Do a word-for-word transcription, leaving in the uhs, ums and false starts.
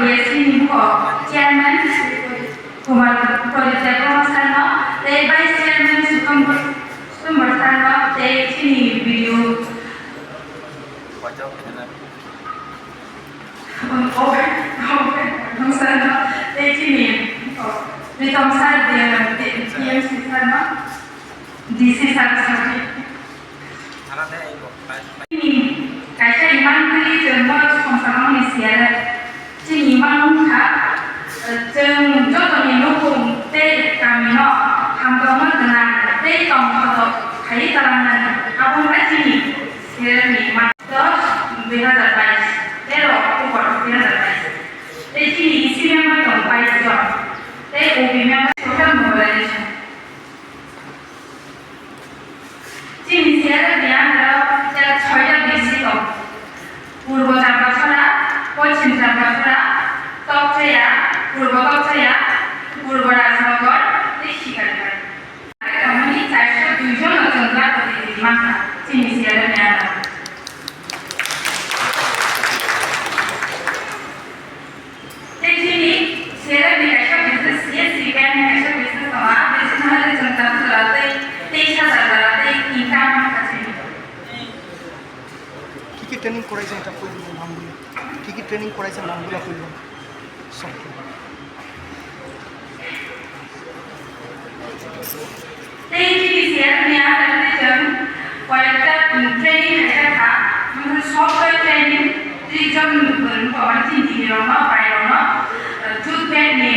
Chini buko chairman Kumar Pradip Debbarma sir no, tei vice chairman Sukumbar, Sukumbar sir no, tei chini B D O Sir no, tei chini, oh, Pritom sir, D M, D M C sir no, D C sir, sorry. Chini kaisa imang twi chwng no songsa mani siya. Chini imang wngkha, chwng jotoni nukhung tei kami no hamjakma gwnang tei tongthotok khaiwi twlangnani. Abo wngkha chini Sierni March dos, dui hazar bais, tero October dui hazar bais. Tei chini E C member tongo bais jon. Tei O B member social mobilization. Chini Sierni under o soita D C tongo. Purbo Champachhara, Poschim Champachhara, Tokchaya, Purbo Tokchaya, Purbo Rajnagar tei Shikarghat. Tongmani charsho dui jon no chwng jaga twi twi mankha chini C R M ni under. Tei chini C R M ni kaisa business, C S C bank ni kaisa business tongo, a business no hai chwng takhuk jora tei teis hajar jora tei income mankha chini. Kiki training koraijak ta pui nang bui. Kiki training koraijak nang bui la pui. Tei chini C R M ni under tei chwng koyekta training khaijak kha, wngkha software training, tei chwng, um, chini rokno, bai rokno, uh, jute bag ni,